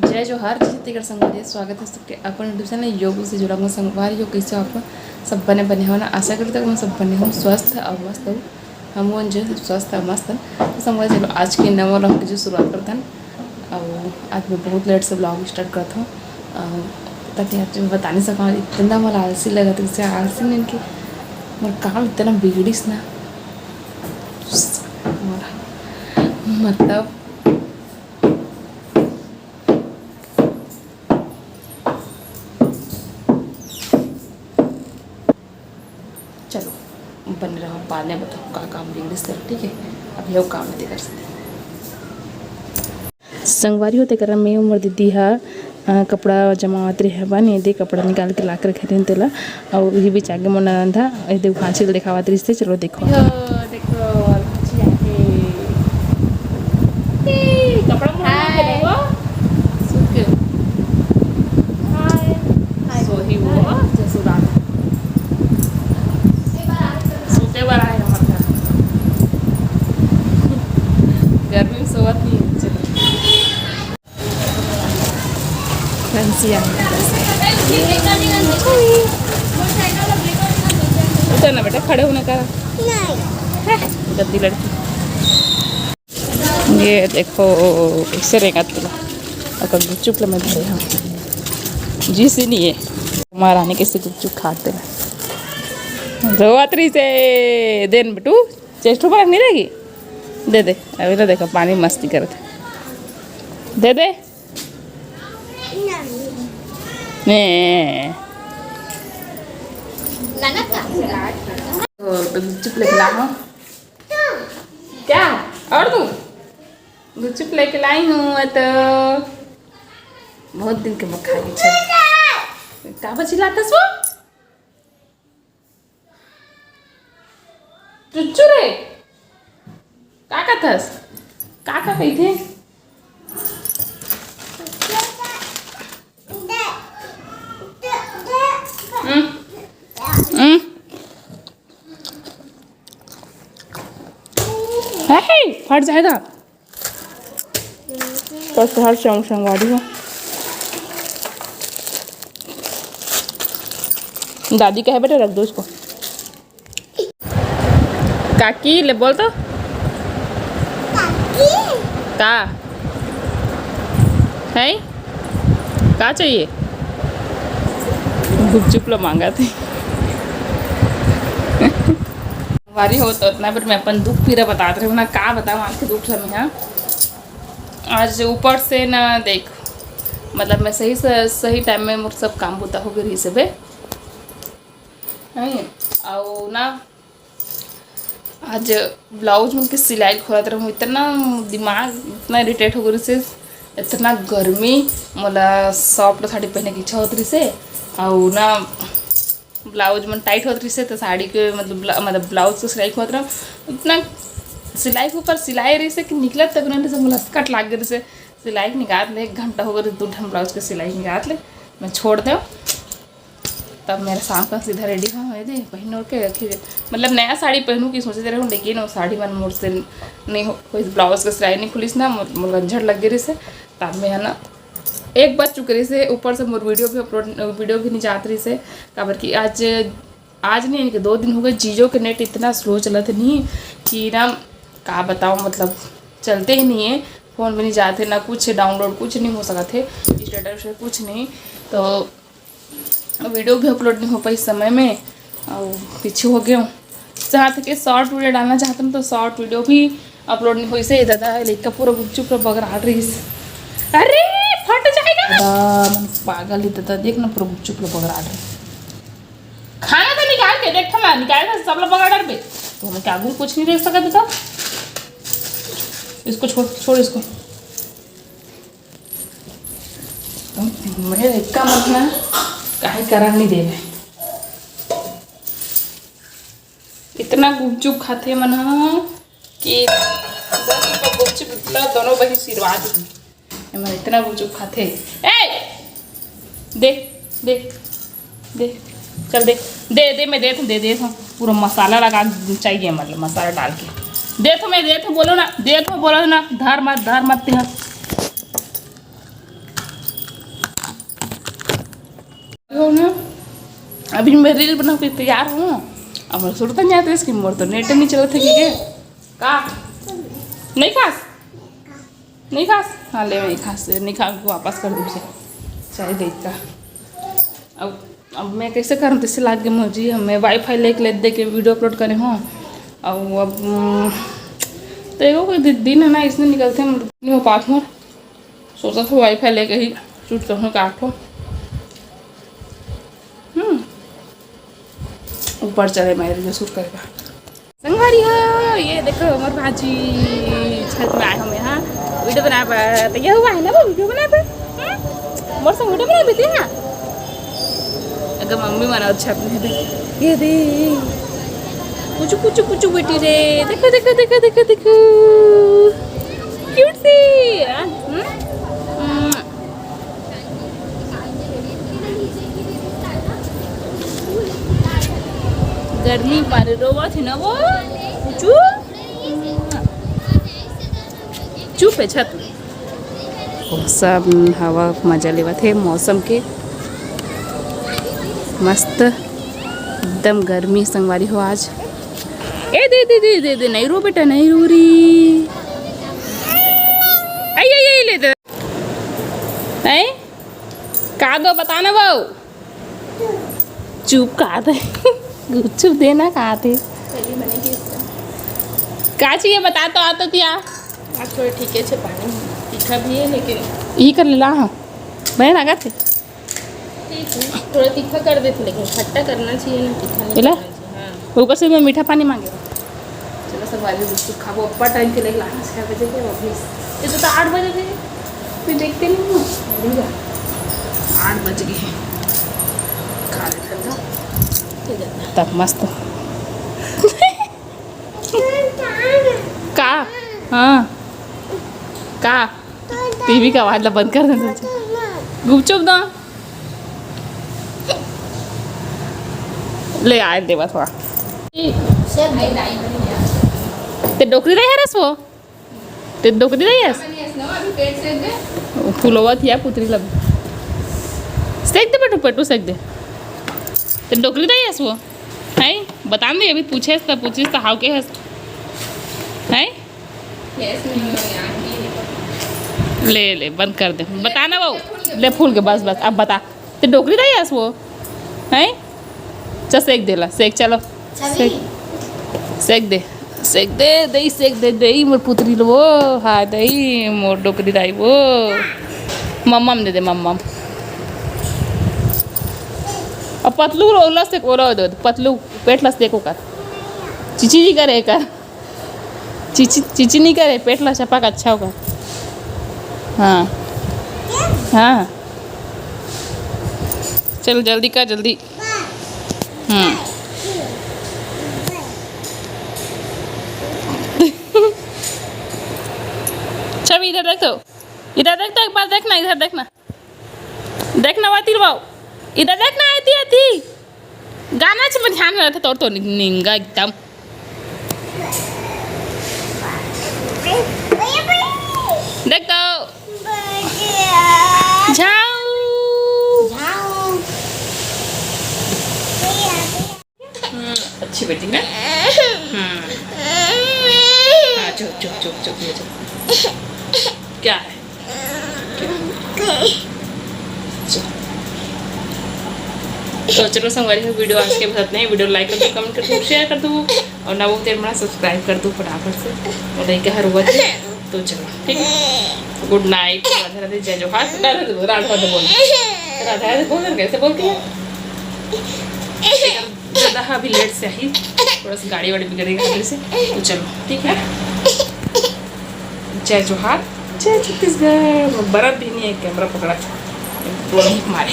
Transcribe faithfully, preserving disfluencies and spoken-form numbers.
जय जोहार, जय छत्तीसगढ़ संगवारी, स्वागत है सबके अपन YouTube चैनल योग से जुड़ा हुआ संगवारी हो। कैसे हो आप? सब बने बने हो ना? आशा करता हूँ सब बने हो, स्वस्थ और मस्त हो। हम वो जो स्वस्थ और मस्त हैं। तो संगवारी, चलो आज के नवा vlog की जो शुरुआत करते हैं। और आज मैं बहुत लेट से vlog स्टार्ट करता हूँ। और ताकि आज मैं बता नहीं सका, इतना मोला आलसी लगत है, जैसे आलसी नहीं कि मोर काम इतना बिगड़िस ना, मोर मतलब चलो, बने रहो, बाद में बताओ का काम बिगड़िस तेला, ठीक है? अब ये काम नहीं कर सकती। संगवारी हो, तेकर में उमर दीदी हा, अ, कपड़ा जमावत रहे बन, ये दे कपड़ा निकाल के ला के रखे रहिन तेला, और ये बीच आगे मोर ननद हा, ये दे भांची ल देखावत रहिस ते, चलो देखो। यो, देखो, और भांची आके। ए, कपड़ा मोड़ के हाय। देखो। सूत के। हाय। हाय। सोही वो, जसुराल। सूते बर आए हमर घर। गर्मी में सोवत नहीं है, चलो। फैंसी आ। उतर ना बेटा, खड़े होने का। नहीं। गद्दी लड़की। ये देखो, इससे रेंगत तेला। ओकर गुपचुप ल मैं धरे हूँ। जी से नहीं है। महारानी कैसे गुपचुप खाते हैं। रोवत रहिस हे, देन बेटू, चेस्ट ऊपर नहीं रहेगी। दे दे, अभी तो देखो, पानी मस्ती करत हे। दे दे। ने। तो गुपचुप लेके ला हो। क्या? और तू? गुपचुप लेके लाई हूँ, मैं तो बहुत दिन के मखा के छे। का बची लातस वो? चुच्चू रे, का कथस? का का कहिथे? हम्म, हम्म। हे, फट जाएगा। बस हर संग संगवारी हो। दादी कहे बेटा, रख दो इसको। काकी, ले बोल तो। काकी। का? है? का चाहिए? गुपचुप ला मांगथे। संगवारी हो, तो इतना बेर मैं अपन दुख पीरा बतात रही हूँ ना, का बताऊँ आज के दुख समय है। आज ऊपर से ना देख, मतलब मैं सही स-, सही टाइम में मोर सब काम बूता हो गई रहिस हे बे, नहीं? अउ ना आज ब्लाउज मन के सिलाई खोलत रहूँ, इतना दिमाग इतना इरिटेट हो गई रहिस हे, इतना गर्मी, मोला सॉफ्ट साड़ी पहने की इच्छा होत रहिस हे, अउ ना ब्लाउज मन टाइट होत रहिस हे, तो साड़ी के मतलब ब्ला-, मतलब ब्लाउज के सिलाई होत रहा, इतना सिलाई के ऊपर सिलाई रहिस हे कि निकलत तक नहीं रहिस हे, मोला असकट लाग गए रहिस हे। सिलाई के निकालत ले एक घंटा हो गए, दो ठन ब्लाउज के सिलाई निकालत ले मैं छोड़ देव। तब मेरा शाम का सीधा रेडी हो, ये दे पहन ओढ़ के रखे, मतलब नया साड़ी पहनू की सोचे रहे हूँ, लेकिन वो साड़ी मन मोर से नहीं हो, कोई ब्लाउज के सिलाई नहीं खुलिस ना, मोर, मोर गंझड़ लग गए रहिस हे, तब मैं है ना एक बज चुके रहिस हे, ऊपर से मोर वीडियो भी अपलोड, वीडियो भी नहीं जात रहिस हे, काबर कि आज, आज नहीं, इनके दो दिन हो गए, जियो के नेट इतना स्लो चलत हे नहीं कि ना, का बताओ, मतलब चलते ही नहीं है, फोन भी नहीं जाते, ना कुछ डाउनलोड, कुछ नहीं हो सकत हे, स्टेटस से कुछ नहीं, तो वीडियो भी अपलोड नहीं हो पाई समय में, और पीछे हो गए हूँ। चाहत के शॉर्ट वीडियो डालना चाहत हूँ, तो शॉर्ट वीडियो भी अपलोड नहीं होइस हे। दादा, लइका पूरा गुपचुप ला बगरात रहिस। अरे, फट जाएगा। दादा, मन पागल ही दादा, देख ना, पूरा गुपचुप ला बगरात रहिस। खाना तो निकाल के देख, खाना निकाल के सब ला बगरात बे। तो मैं क्या कुछ नहीं देख सकता था। इसको छोड़, छोड़ इसको। मैं इतना मत ना, काहे करा नहीं देवे। इतना गुपचुप खाथे मन ह कि दस रुपया गुपचुप इतना दोनों बहिन सिरवा दी। एमा इतना गुपचुप खाथे। ए! दे, दे, दे। चल दे, दे, दे, मैं देत हूँ, दे देत हूँ। पूरा मसाला लगा चाहिए, मतलब मसाला डाल के। देत हूँ मैं, देत हूँ, बोलो ना, देत हूँ, बोलो ना। धर मत, धर मत, तेहा। अभी मैं रील बना के तैयार हूँ। अब मोर सुरता नहीं आते इसकी, मोर तो नेट नहीं चलत हे कि के? का? नहीं खास? नहीं खास? हाँ, ले, नहीं खास, नहीं खा, वापस कर दे उसे। चाहे दे का। अब, अब मैं कैसे करूँ, तैसे लाग गे मुझे। मैं वाईफाई लेके ले दे के वीडियो अपलोड करे हूँ। अब, अब, हम्म, तो एगो कोई दि-, दिन है ना, इसने निकलते हम नहीं हो पात हूँ। सोचा था वाईफाई लेके ही शूट करूँ, काटो। हम्म, ऊपर चढ़े मैं रील शूट करेगा। संगवारी हो, ये देखो मोर भांजी छत में आए हमें, हाँ, वीडियो बनाए बर। तो ये हुआ है ना वो वीडियो बनाए बर, हम्म? मोर संग वीडियो बनाए बेटी, हाँ। अगर मम्मी मन और छत में दे, ये दे, कुछ, कुछ, कुछ बेटी रे, देखो, देखो, देखो, देखो, देखो, क्यूट सी, हाँ, हम्म? हम्म। गर्मी मारे रोवत हे ना वो। चुप। चुप है छत। सब हवा मजा लेवत हे मौसम के। मस्त एकदम गर्मी संगवारी हो आज। ए दे दे दे दे दे, नहीं रो बेटा, नहीं रो री। आई आई आई, ले दे। हैं? का दो, बता ना वो। चुप, का दे। चुप देना, का दे। का चाहिए बता तो, आ तो क्या? आज थोड़ा ठीक है, छे पानी तीखा भी है, लेकिन ये कर ले ला, हाँ। बने लागत हे। ठीक है, थोड़ा तीखा कर देते, लेकिन खट्टा करना चाहिए ना, तीखा नहीं इला? करना चाहिए। हाँ। ऊपर से मैं मीठा पानी मांगे। चलो, सब वाले बिस्कुट खाबो, अब्बड़ टाइम के लेके लाना छह बजे के, अभी ये तो, तो आठ बजे के, मैं देखते नहीं हूँ। आठ बज गए हैं, खा ले ठंडा। ठीक है। तब मस्त। का? हाँ। का? टीवी का आवाज ला बंद कर देना। गुपचुप दो। ले आए देवा थोड़ा। ते डोकरी रहे हरस वो? ते डोकरी रहे हस? फुलवा थिया पुतरी लब। सेक दे बेटू, पेटू सेक दे। ते डोकरी रहे हस वो? हैं? बता दे, अभी पूछे हस त, पूछिस त हाव के हस? हैं? ले, ले, बंद कर दे। बता ना वो। ले, फूल के, बस, बस, अब बता। ते डोकरी रही हस वो? हैं? चल, सेक दे ला, सेक, चलो। सेक, सेक दे, सेक दे, दई, सेक दे, दई, मोर पुतरी लो वो। हाँ, दई, मोर डोकरी दाई वो। मम्मम दे दे, मम्मम। अब पतलू रो, ओला सेक, ओला दे, पतलू, पेट ला सेक ओकर। चिची जी करे कर। चिची, चिची नहीं करे, पेट ला चपा का अच्छा होगा। हाँ, हाँ, चल जल्दी कर, जल्दी। हम्म। छवि, इधर देख तो, इधर देख तो, एक बार देखना, इधर देखना, देखना, वाती बाबू, इधर देखना, आती, आती। गाना च में ध्यान रहता तोर तो नि-, निंगा एकदम। देख तो। झाऊ। हम्म, अच्छी बेटी ना। हम्म। हाँ, चुप, चुप, चुप, चुप, ये चुप। क्या है? तो चलो संगवारी हो, वीडियो आज के बस इतना ही। वीडियो लाइक कर दो, कमेंट कर दो, शेयर कर दो और ना वो तेरे मना सब्सक्राइब कर दो फटाफट से। और नहीं कह रुआ थी। तो चलो, ठीक है, गुड नाइट, राधे राधे, जय जोहार। राधे राधे बोल, राधे राधे बोल, राधे राधे बोल, कैसे बोलती है? दादा अभी लेट से आई, थोड़ा सा गाड़ी वाड़ी बिगड़ गई वजह से। तो चलो, ठीक है, जय जोहार, जय छत्तीसगढ़। बरत भी नहीं है, कैमरा पकड़ा था, बोल नहीं मारे।